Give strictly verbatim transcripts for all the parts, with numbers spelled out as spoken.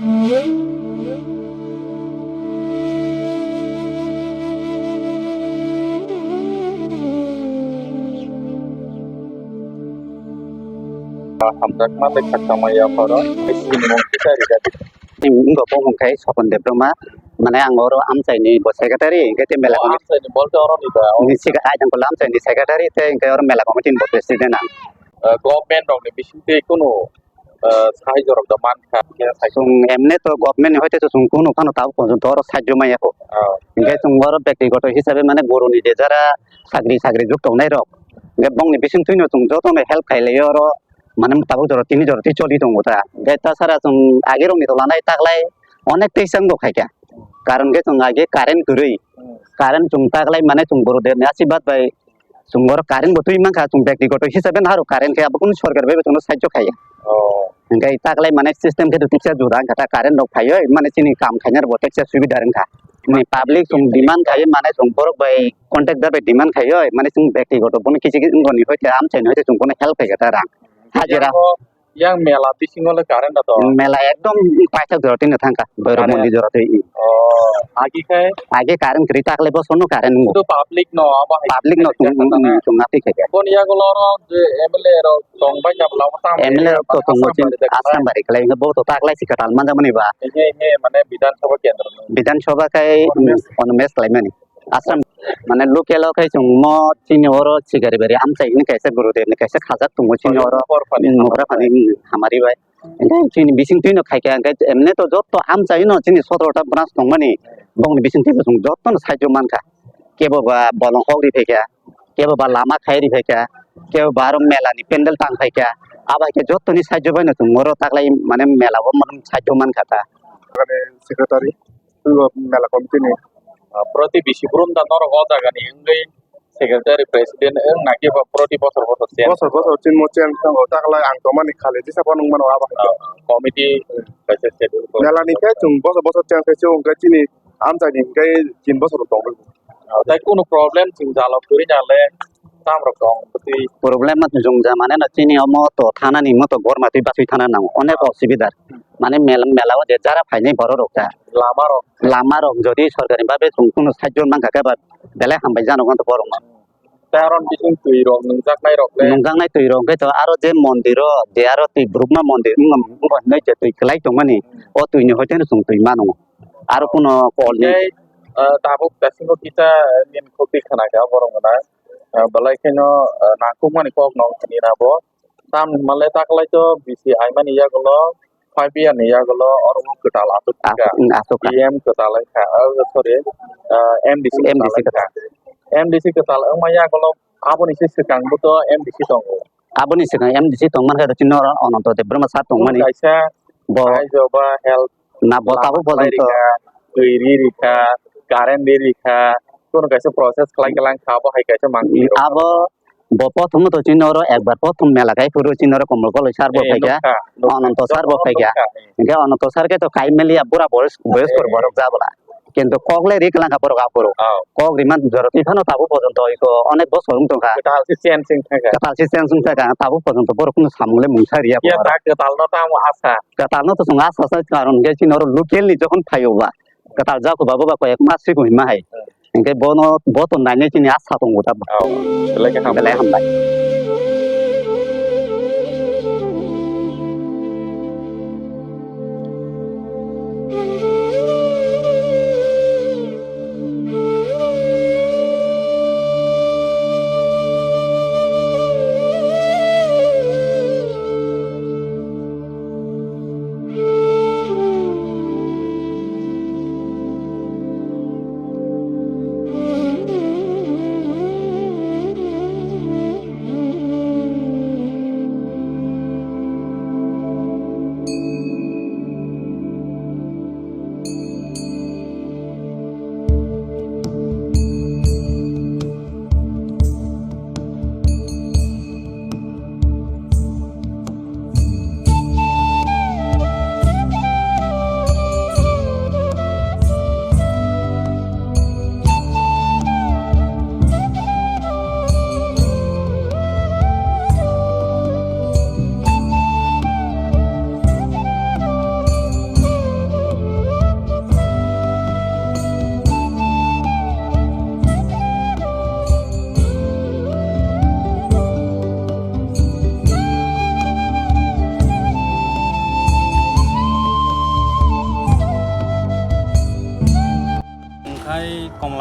Hamjakma tei khakchangma yapharo, tei sinimung kisa rijak. Wngkha bo hwnkhe Sopon Debbarma, mane ang oro amchaini bo secretary, hwnkhe tei mela committee. Amchaini bolte oro ni ba? Ni sika-, ai jang amchaini secretary, tei hwnkhe oro mela committee ni bo president ang. Eh, government rokni bisingtwi kunu, eh, sahajyo rok da mankha, khe sai. Chwng emne to government ni hoite to chwng kunu phano tabuk porjonto oro sahajyo manya kho. Oh. Hwnkhe chwng oro bektigoto hisabe mane guruni je jara sagri sagri juk tongnai rok, hwnkhe bongni bisingtwino chwng jotono help khailai oro. Mane tabuk jora tini jora tei choli tongo ta. Hwnkhe tasara chwng age rokni to lanai taklai onek tei chwng bo khaikha. Karon khe chwng age current kwrwi. Hmm. Current chwng taklai mane chwng Gurudevni asirwad bai chwng oro current bo twi mankha, chwng bektigoto hisabe naharo current khe abo kunu sorkar bai bo chwngno sahajyo khaiya. Oh. Hwnkhe taklai mane system khe to tiksa juda wngkha ta, current rok phaiwi mane chini kam khainai rokbo teksa subida wngkha. Ni public chwng demand khai mane chwng borok bai contractor bai demand khai oi mane chwng bektigoto bono kichi kichi wngkha ni hoite amchaini hoite chwng bono help khai kha ta rang. Hajira. Yang, yang mela bisingo le current da to? Mela ekdom paithak jora twi no thangkha Bhairab current. Mondir jora twi. Oh, agi khai? Agi current kwrwi taklai bosorno current wngo. Sudu public no abo hai public no khai chwng, kha ta na? Chwng na twi khai kha. Boni yagulo oro je M L A rok tong bai na bwla bo tamo M L A rok to tongo Assam chini bari da Assam bari khlai bo to taklai si kwtal manjak mani ba. He, he, mane Bidhan Sabha kendro. Bidhan Sabha khai Ono mes. Ono mes khlai mani. Assam, mane local o khai chwng mo chini oro Sikaribari amchai hwnwi kaisa Gurudev ni kaisa khajak tongo chini oro. Mugra phani, hmm, mugra phani, hmm, hamari bai. Hwnkhe chini bising twino khai kha, hwnkhe emne to jotto amchai no chini sotoro ta branch tongmani, bongni bising twibo chwng jotto no sahajyo mankha. Kebo ba bolong kok ri phaikha, kebo ba lama khai ri phaikha, kebo ba aro mela ni pendel tang phaikha, abo hai khe jotto ni sahajyo bai no chwng oro taklai mane mela o mane sahajyo mankha ta. Secretary. Twibo mela committee ni. Ah, proti bisi brum da norok o jaga ni wngwi secretary president wng na khe ba proti bosor bosor change? Bosor bosor chini mo change tongo, taklai ang tongmani khali jisa phano wng mano abo hai khe. Ah, committee kaisa schedule ko. Mela ni khe chwng bosor bosor change khai se wng khe chini amchai ni hwnkhe tin bosor tong rw. Ah, tai kunu problem chwng jalok kwrwi na le tam rok tong bwtwi. Problem ma chwng ja mane no chini omo to thana ni mo to gorma twi baswi thana nango, onek osubidar. Mane mel-, mela o je jara phainai borok rok ta. Lama rok. Lama rok jodi sorkar ni babe chwng kunu sahajyo mankha khe ba belai hambai jano hwnto borok no. Tei aro bising twi rok nungjaknai rok le. Nungjaknai twi rok khe to aro je mondir o je aro twi brukma mondir wng, wng, wng hinwi je twi kwlai tongmani o twi ni hoite no chwng twi mano. Aro kuno kol ni. Tei, ah, tabuk dasingo kisa, eh, nini khukti khna kha borok no na, ah, belai kheno, ah, nangkukmani kok no tini na bo. Tamni hwnba le taklai to bisi aimani yagulo, five year ni yagulo oro kwtal aswk kha. Aswk, mm, aswk kha. P M kwtal wngkha, ah, sorry, ah, M D C M D C kwtal wngkha. M D C kwtal wngma yagulo aboni se swkang bo to M D C tongo. Aboni swkang M D C tongmani khe chini oro Ananto Debbarma sir tongmani. Kaisa bo Raijo ba health na bo tabuk lama khlai porjonto rikha, twi ri rikha, current ri rikha, kono kaisa process khlai khe lang kha, abo hai kaisa mangphi rok. Abo bo prothom to chini oro ekbar prothom mela khai phuru chini oro Komol Koloi sir bo phaikha, nukha, nukha. Ananto sir bo phaikha. Nukha. Hingke Ananto sir khe to kaimaliya bura boyos, boyoskor borok jabwla. Kintu kok le ri kwlangkha borok aphuru. Oh. Kok riman jora twi phano tabuk porjonto iko onek bosor wng tongkha. Kwtal se change wng thangkha. Kwtal se change wng thangkha, tabuk porjonto borok kunu samung le mungsa riya. Iya, borok ta kwtal no tamo asa. Kwtal no to chwng asa sa karon hingke chini oro local ni jokhon phaio ba. Kwtal jako ba bo ba koyek mas siko hinma hai. Hmm. Hingke bono bo to nainai chini asa tongo ta. Oh, belai khe hambai. Belai hambai.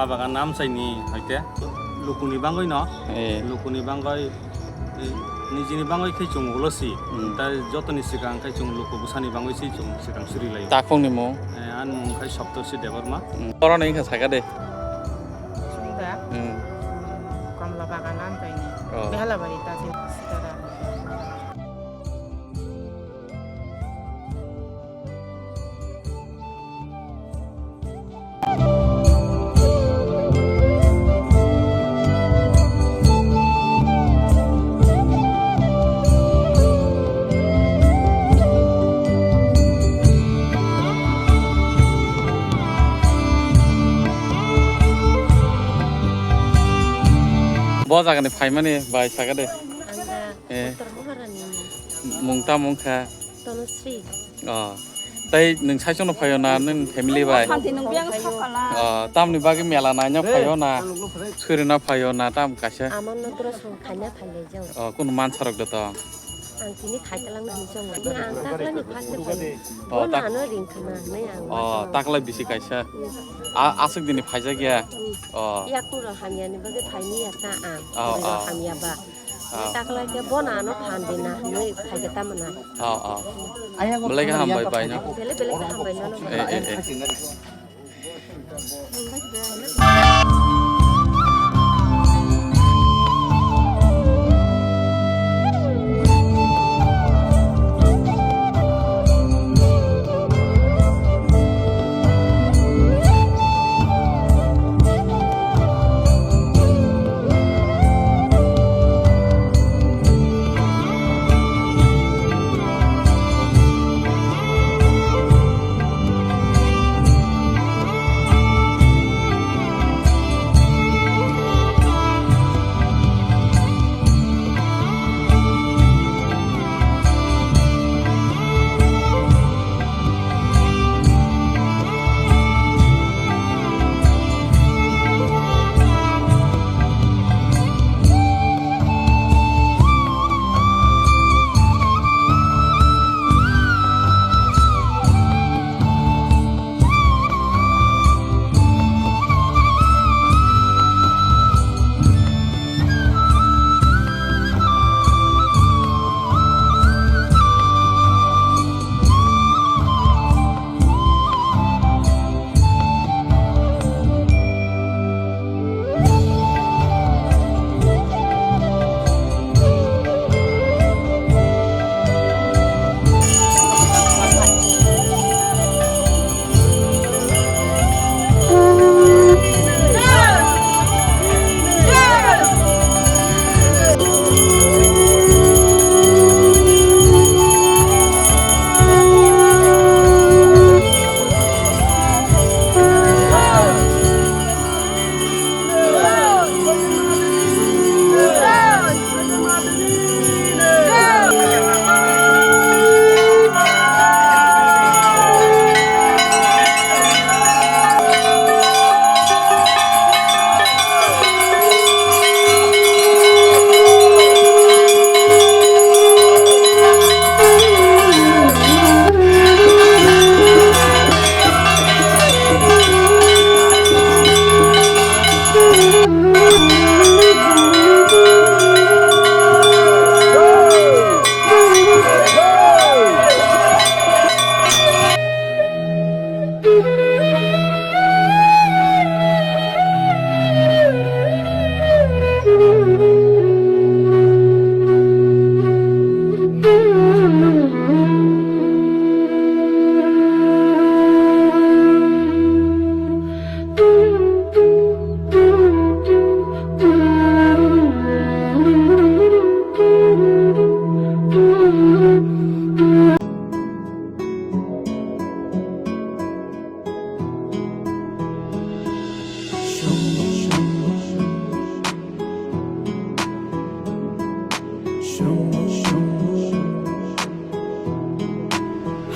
Bagan amchaini hoite lukuni bangwi no, eh, lukuni bangwi, eh, nijini bangwi khe chwng ulo si. Hmm. Tai jotoni swkang khe chwng luku bwsani bangwi si chwng swkang suri laio. Takhukni mung? Eh, ani mung khe Saptarshi Debbarma. Hmm. Boroni wngkha sakha de. Chwngda. Hmm. Komla bagan amchaini. Oh. Behalabari ta chwng sitara. Bo jagani phaimani bai sakha de. Ang da Eh. Uttar Maharani ni. Mung tamo wngkha? Tanusri. Oh. Tai nwng saichungno phaio na nwng family bai? Phanti nwng biyang sakala. Oh, tamni bagwi mela naina phaio na? Swrwngna phaio na tam kaisa? Amano drosong khaina phailai jao. Oh, kunu mansarok de to? Ang tini khaitalang nani chongo. Ang taklani first phai. Oh, Bono tak- ano ringkhana hinwi ang Oh, mansarok. Taklai bisi kaisa. Hmm. A-, aswk dini phaijak ya? Hmm. Oh. Yakung rok hamyani bagwi phaini ya ta ang. Oh, Bono oh. Hamya ba. Ah. Takla khe bono ano phan di na hinwi phaikhe tamo na. Ah, ah. Belai khe hambai bai no. Belai belai khe hambai no. Eh, eh, eh.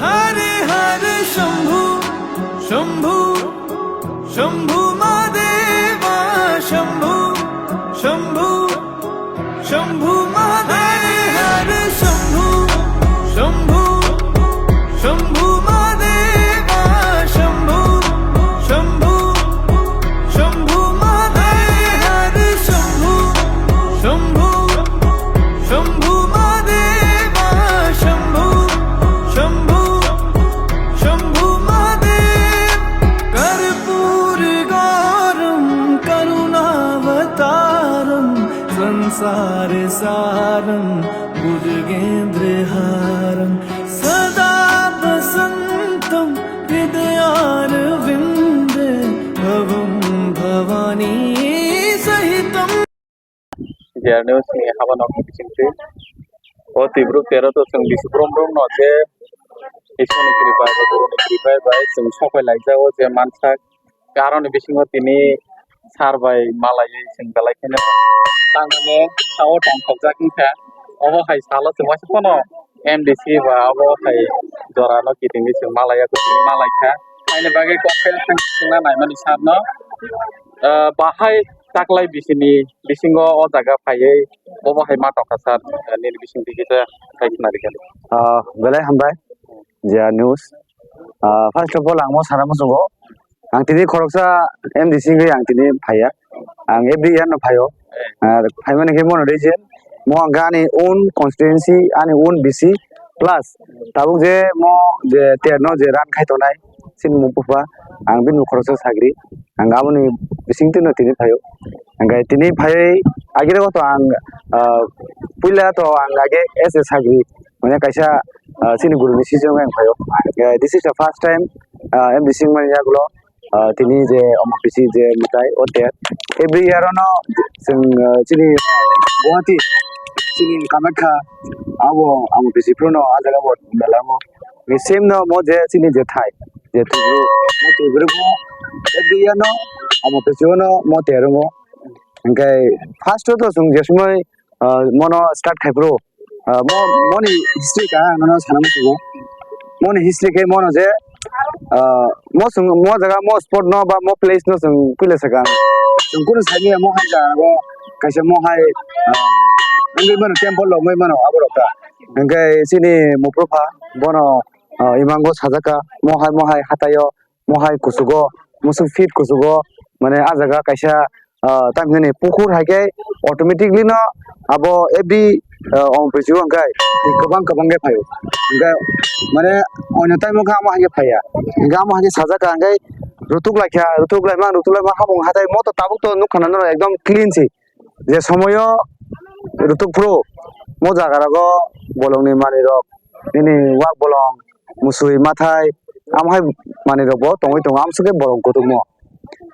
Hare Hare Shambhu, Shambhu, Shambhu Mahadeva, Shambhu, Shambhu, Shambhu Mahadeva, Shambhu, Shambhu, Shambhu Mahadeva, Shambhu, Shambhu, Shambhu T R News ni haba nokni bisingtwi. O Tibru tero to chwng bisi brum brum no je Ishwrni kripai bai, Guruni kripai bai chwng sopai laijak o je mansak. Aroni bisingo tini sar bai malaiwi chwng belai kheno tangmani sao tongthokjak wngkha. Obo hai salo chwng waisa phano M D C ba abo hai jorano kitingwi chwng malaiya, tini malaikha. Haini bagwi kok khe swngna naimani sarno, ah, bahai taklai bisini bisingo o jaga phaiwi obo hai ma tongkha sar, ah, nini bisingtwi kisa khai khna rikha. Ah, belai hambai, Jia News. Ah, first of all, ang mo sana muchungo. Ang tini khoroksa M D C wngwi ang tini phaiya. Ang every year no phaio. Ah, phaimani khe mono reason, mo ang ani own constituency, ani own B C, plus tabuk je mo je terno je run khai tonai, chini mung bupha, ang bini khoroksa sagri, ang aboni bisingtwi no tini phaio. Hingke tini phai agire to ang, ah, puila to ang age S S sagri, mane kaisa, ah, chini guru ni sijong ang phaio. Hingke this is the first time, ah, M D C wngmani yagulo, ah, tini je omo bisi je mwtai o ter. Every year ono chwng, ah, chini Guwahati, chini Kamakhya, abo omo bisi phuru no ah jaga bo belamo. Ni same no mo je chini je thai, je tubru, mo tubru mo every year no omo bisi no mo ter mo. Hingke first o to chwng je sumai, ah, mono start khai phuru, ah, mo, moni history ka ang nono sana muchungo. Moni history khe mono je, ah, mo chwng mo jaga mo spot no ba mo place no chwng puila sakha. Chwng kunu saimanya mo hai jaga o kaisa mo hai, ah, wngwi mano temple rok wngwi mano aborok ta. Hingke chini muprupha bono, ah, imango sajaka mo hai mo hai hataio mo hai kuchugo, musuk feet kuchugo, mane ah jaga kaisa, ah, tamhinani pukhur hai khe automatically no abo every, ah, omo bisi o hwnkhe twi kwbang kwbang khe phaio. Hwnkhe mane oino time o khe amo hai khe phaiya. Hwnkhe amo hai khe sajak ka hwnkhe rutuk laikha, rutuk laima, rutuk laima habung hatai mo to tabuk to nukha na norok ekdom clean se. Je somoyo rutuk phuru mo jaga rogo bolongni manwi rok, nini wak bolong, musui, mathai, amo hai manwi rok bo tongwi tongo, amsukhe bolong kutukmo.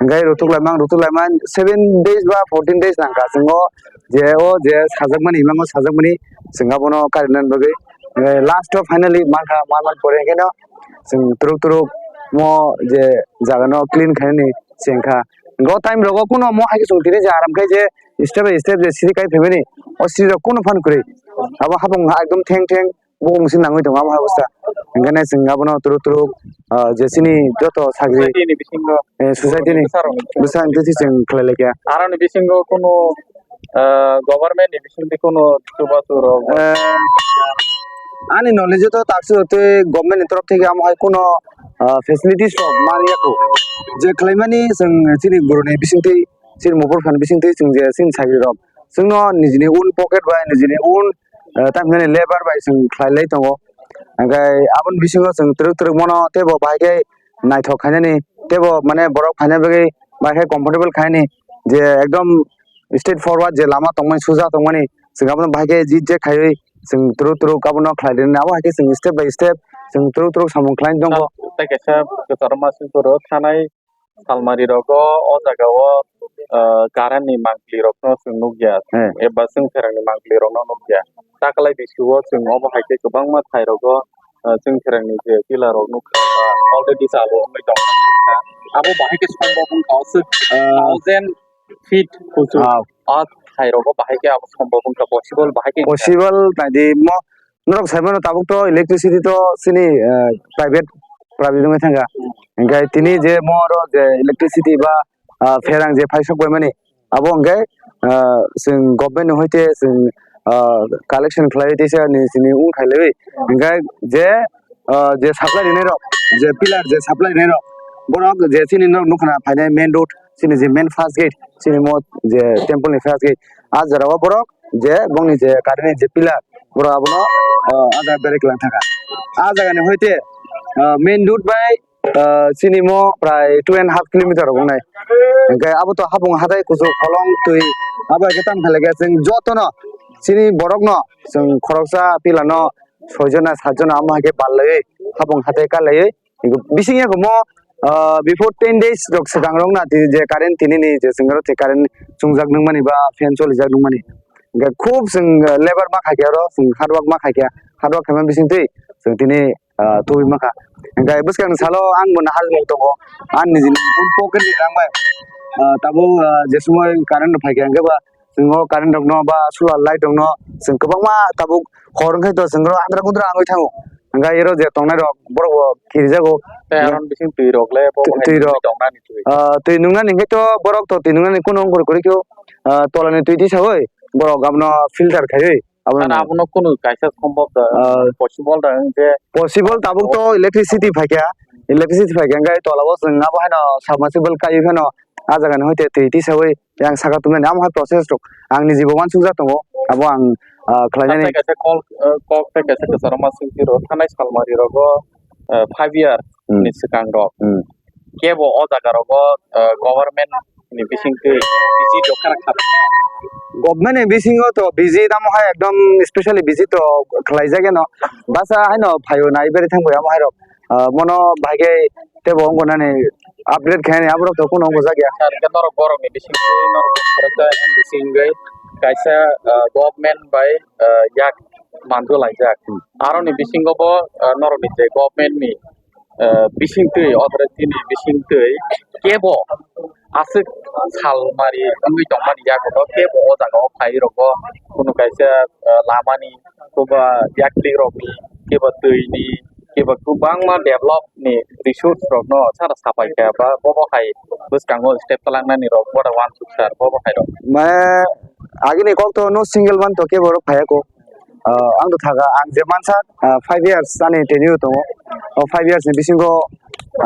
Hingke rutuk laimang, rutuk laimang seven days ba fourteen days nangkha chwng o je o je sajakmani, imango sajakmani chwng abono karinani bagwi. Hingke last o finally mankha, manmani pore hingke no chwng turuk turuk mo je jaga no clean khainani chengkha. Hingke o time rogo kuno mo hai khe chwng tini je aram khe je step by step je siri kai phaimani, o siri rok kuno phan kwrwi. Abo hapung ekdom theng theng bukung se nangwi tongo amo hai bwsa. Hingke chwng abono turuk turuk, ah, je chini joto sagri, society ni bisingo, eh, society ni bwsarok ni bwsa hingke se chwng khlai laikha. Aroni bisingo kunu, ah, government ni bisingtwi kunu chubachu rok? Eh, ani knowledge o to taksa tei government ni torof theke amo hai kuno, ah, facilities rok man ya kho. Je khlaimani chwng chini boroni bisingtwi, chini mopor phan bisingtwi chwng je chini sagri rok chwngno nijini own pocket bai nijini own, eh, tamhinani lebar bai chwng khlai lai tongo. Hingke aboni bisingo chwng twrwk twrwk mano teibo bahai khe naithok khainani teibo mane borok phaina bagwi bahai khe comfortable khainani je ekdom straight forward je lama tongmani suja tongmani chwng abono bahai khe jit je khaiwi chwng twrwk twrwk abono khlai rwni abo hai khe chwng step by step chwng twrwk twrwk samung khlai tongo. Tei kaisa kwcharo masa thanai salmari rogo o jaga o, ah, current ni mangpili rok no chwng nukya, eh, eba chwng pherang ni mangpili rok no nukya. Taklai bisio chwng obo hai khe kwbangma thai rogo, ah, chwng pherang ni je pillar rok nukha, already chalu wngwi tong kha. Abo bahai khe sombo wngkha o, ah, thousand feet kuchuk. Ah. O thai rogo bahai khe abo sombo wngkha, possible bahai khe wngkha. Possible naidi mo Norok sai mano tabuk to electricity to chini, eh, private, private wngwi thangkha. Hingkhe tini je mo oro je electricity ba, ah, pherang je phaisok bai mani, abo hingkhe, ah, chwng government ni hoite chwng, ah, collection khlaiwi teisa ni simi wng khailaiwi. Hingkhe je, ah, je supply rwnairok, je pillar je supply rwnairok, borok je chini norok nukha na phainai main road, chini je main first gate, chini mo je temple ni first gate, ah jora o borok je bongni je current ni je pillar, borok abono, ah, ah jaga berek lang thangkha. Ah jaga ni hoite, ah, main road bai, ah, chini mo prai two and half kilometer rok wngnai. Hingkhe abo to hapung hatai kuchuk kolong twi abo hai khe tamo khe chwng jotono chini borokno chwng khoroksa pillarno soi jona sat jona amo hai khe pal laiwi hapung hatai kar laiwi Bising ya mo, ah, before ten days rok swkang rok na tini je current tini ni je swng rok tei current chungjak nung mani ba fan cholijak nung mani. Hingke khub chwng, ah, lebar ma khaikhe oro, chwng hard work ma khaikhe, hard work khaima bisingtwi chwng tini, ah, tubui mankha. Hingke bwskang salo ang bo nahar mung tongo, ani nijini own pocket ni rang bai, ah, tabuk, ah, je somoi current rok phaikha hingke ba chwng o current rokno ba solar light rokno chwng kwbangma tabuk hor wngkhe to chwng oro andra gundra wngwi thango. Hingke oro je tongnai rok borok bo kirijago. Tei aron bising twi rok le bo Twi, hai twi rok. Tongnani twi. Ah, twi nungnani hingke to borok to twi nungnani kuno wngkor kwrwi khe, ah, tolani twi tisawi borok abono filter khaiwi abono Sir, nung. Abono kunu kaisa sombok da, Ah. Possible da, hwnkhe Possible tabuk to electricity phaikha, electricity phaikha hingke tola o chwng abo haino submersible kaiwi phano ah jagani hoite twi tisawi yang saka tumnani amo hai process rok ang nijibo uansukjak tongo, abo ang, ah, khlainani. Kaisa kaisa kok, eh, kok tei kaisa kwcharo ma swngwi rw thanai salmari rogo, eh, five year Hmm. ni swkang rok. Hmm. Kebo o jaga rogo, eh, government ni bisingtwi visit rok khara kha. Government ni bisingo to visit amo hai ekdom specially visit to khlaijak eno. Basa haino phaio nai beri thangbai amo hai rok. Ah, mono bahai khe tebo wngkha nani upgrade khainani aborok to kuno wngkha jak ya. Sir, hwnkhe norok borokni bisingtwi norok khoroksa M D C wngwi kaisa, ah, government bai, ah, yak manjwlaijak. Hmm. Aroni bisingo bo, ah, norokni je government ni, ah, bisingtwi, authority ni bisingtwi kebo aswk sal mari wngwi tongmani yago kebo o jaga o phai rokbo kunu kaisa, ah, lamani, koba yakli rokni, keba twini, keba kwbangma develop ni resource rokno sara sapai kha ba bobo hai bwskango step kwlangnani rok boda uansuk sir bobo hai rok. Mane agini kok to no single man to kebo rok phaiya ko. Ah, ang to thaga, ang je mansa, ah, five years ani tenure tongo. O five years ni bisingo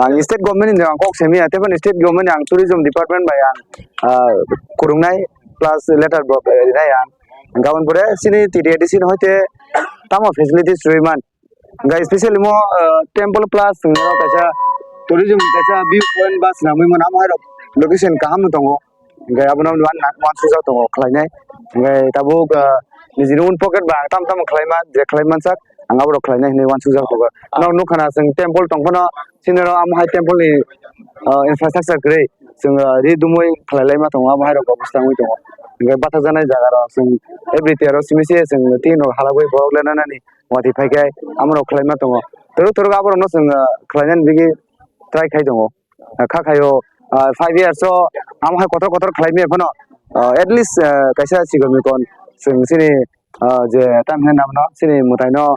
ang state government ni ang kok semiya, tei state government ni ang tourism department bai ang, ah, kurungnai plus letter bo rinai ang. Gabon pore sini T D A D C ni hoite tamo facilities rwi man. Hingke specially mo, ah, temple plus wngno kaisa tourism ni kaisa view point ba swnamwi mano amo hai rok location kaham no tongo. Hingke abono uansukjak tongo khlainai. Hingke tabuk, ah, nijini own pocket ba ang tamo tamo khlai man, je khlai mansak ang aborok khlainai hinwi uansukjak tongo. Nok nukha na chwng temple tong phano sini oro amo hai temple ni, ah, infrastructure kwrwi chwng, ah, ri dumui khlai lai ma tongo amo hai rok bwskango tongo. Hingke bathakjaknai jaga rok chwng every day oro simi se chwng tin rok halagwi borok le nanani watwi phai khe amo rok khlai ma tongo. Torok torok aborok no chwng, ah, khlai nani bagwi try khai tongo. Ah, kha khaio, ah, five years o amo hai kotor kotor khlai maya phano, ah, at least, ah, kaisa sikon mikon chwng chini, ah, je tam hinwi nangmano chini mwtai no,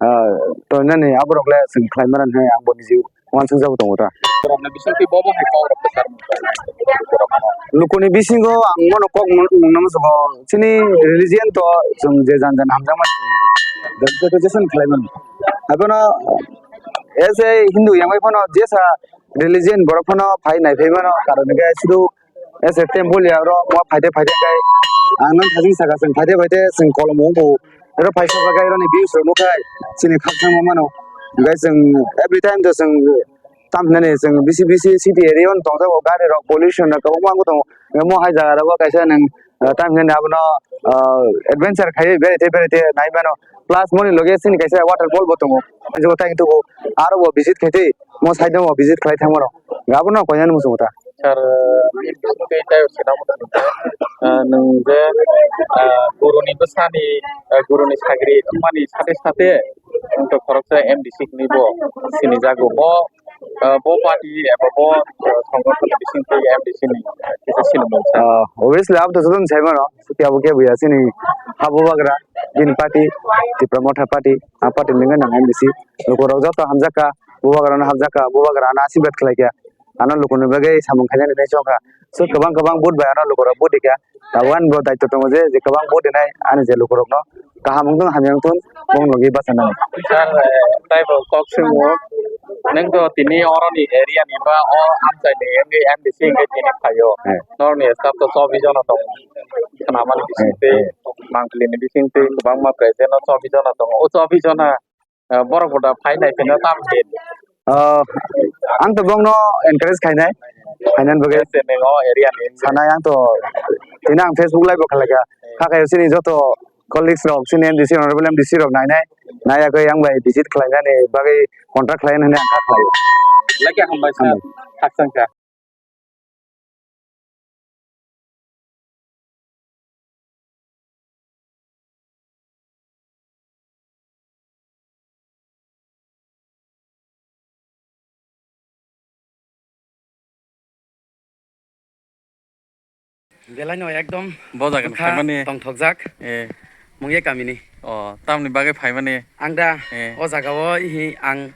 ah, tongnani aborok le chwng khlai mano hinwi ang bo niji uansukjagwi tongo ta. Borokni bisingtwi bobo hai kok rok kwchar mung tongo. Lukuni bisingo ang bono kok nung-, nungna muchungo chini religion to chwng je jan jan hamjakmani joto jesoni khlai mano. Abono as a Hindu yangwi phano jesa religion borok phano phai nai phai mano, karon hwnkhe sudu as a temple ya oro mo phaide phaide khe ang nang thajing saka chwng phaide phaide chwng kolom wngkho oro phaisa bagwi oro ni views rok nukhai chini khakchangma mano hwnkhe chwng every time to chwng tam hinani chwng bisi bisi city area o tongjago gari rok pollution rok kwbangma wngwi tongo mo hai jaga rogo kaisa nwng tam hinani abono adventure khaiwi berai tei berai tei nai mano plus moni loge chini kaisa waterfall bo tongo jebo tai tubu aro bo visit khai tei mo side o visit khlai thangmano abono koinani muchungo ta. Sir, tei tei sina mo, ah, nwng je, ah, guruni bwsani, ah, guruni sagri wngmani sate sate nwng to khoroksa M D C hinwi bo sinijago. Bo, ah, bo party eba bo, ah, songgothon ni bisingtwi M D C ni, ah, kisa sinimung sa. Ah, obviously, abo to jotono sai mano, kebo kebo ya chini ha Bubagra, bini party, Tipra Motha party, a party ni wngkha nang M D C. Lukurok joto hamjakha, Bubagrano hamjakha, Bubagrano asirbad khlaikha. Ano lukuni bagwi samung khainani hinwi chongkha. So kwbang kwbang vote bai ano lukurok vote rikha. Tabuk ani bo daityo tongo je, je kwbang vote rinai ani je lukurokno kaham wngthun hamya wngthun bongni logi bachanani. Sir, eh, taibo kok swngo, nwng to tini oroni area ni ba o amchaini wngwi M D C wngwi tini phaio. Eh. Norokni staff to chobbish jona tongo. Khnamani bisingtwi, eh, eh, mangpili ni bisingtwi kwbangma present o chobbish jona tongo. O chobbish jona Ah, borok bo da phai nai pheno tam khe. Ah, ang to bongno encourage khainai, khainani bagwi. Yes, yes, nego area ni. Sanai ang to, tini ang Facebook live bo khlaikha. Kha khayo chini joto colleagues rok, chini M D C, honorable M D C rok nainai, naiya khe ang bai visit khlainani bagwi contact khlainani ang kha khlaio. Lagi hambai sir, hambai. Khakchangkha. Belai no ekdom bo jaga ni bwkha phaimani tongthokjak. Eh. Mungye kamini. Oh, tamni bagwi phaimani? Ang da, eh, o jaga o ihi ang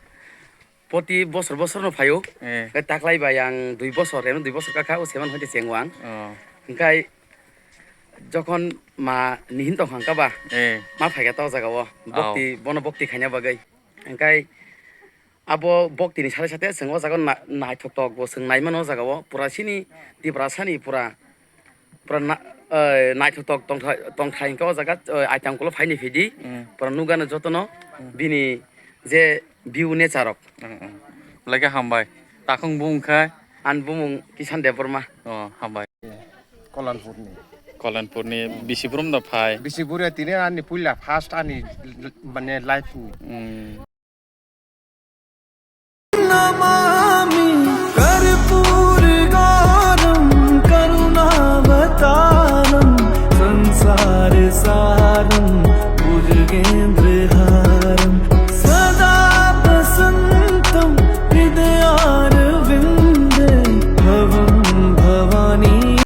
poti bosor bosor no phaio. Eh. Khe taklai bai ang dui bosor, eno dui bosor kakha o seman hoite chengo ang. Oh. Hingkhai jokhon ma nihin tongkha hingkha ba, eh, ma phaikha ta o jaga o. Oh. Bokti, bono bokti khaina bagwi. Hingkhai abo bokti ni sade sade chwng o jaga o na-, naithok tok bo chwng nai mano o jaga o. Pura chini Tiprasa ni pura Pura na-, eh, naithotok tongthai, tongthai hwnkhe o jaga, eh, Aitangkolo phaini phidi. Mm. Pura nukgano jotono, mm, bini je view nature rok. Mm, mm. Belai khe hambai. Takhung bumung khai? Ani bumung Kisan Debbarma. Oh, hambai. Kolanpurni. Kolanpurni bisi brum da phai? Bisi brum tini ani puila first ani l-, mane life ni. Mm.